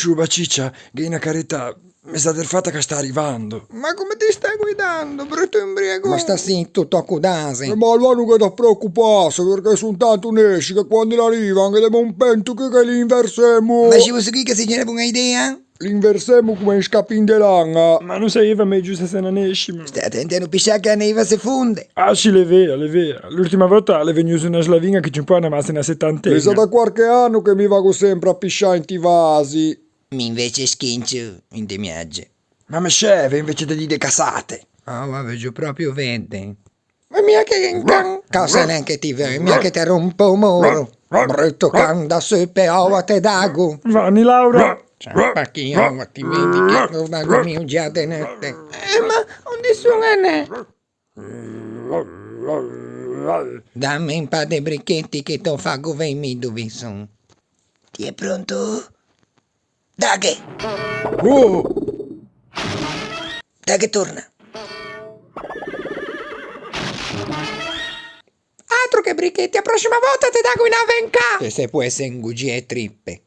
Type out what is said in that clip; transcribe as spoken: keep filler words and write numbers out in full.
Sciù, Baciccia, gh'é unna careta meza derfata che a sta rivando. Ma comme ti stæ guidando, bruto imbriagon? Ma sta sito, tò codase. Eh, ma alora no gh'é da preocupâse, perché son tanto nesci che quande a rivan ghe demo un pento che, che li inversemo. Ma sciù, vossi dî che a segge unna bona idea? Li inversemo comme un scapin de laña. Ma no saieiva megio se se n'anescimo? Stæ atenti a no pisciâ che a neiva a se fonde. Ah, sì, l'é vea, l'é vea. L'urtima vòta a l'é vegnua zu unna slaviña che ciampava unna machina setantenna. L'é za da quarche ano che mi vago sempre a pisciâ inti vasi. Mi invece scincio inte miage. Ma me sceve invece de dî de casate. Ah, va, veggio proprio vede. Ma mia che gh'é un can. Còsa l'é che ti veu, mia che te rompo o moro. Bruto can da su pe oua te dago. Vani, Laura. Ciampa chi oua ti vedi che no dago mia già de notte. Eh, ma onde son anæ? Damme un pâ de bricheti che te o fago vei mi dove son. Ti è pronto? Daghe! Oh! Daghe, torna! Atro che bricheti, a proscima vòta te dago unna vencâ! Se se pò esse un gugî e tripe.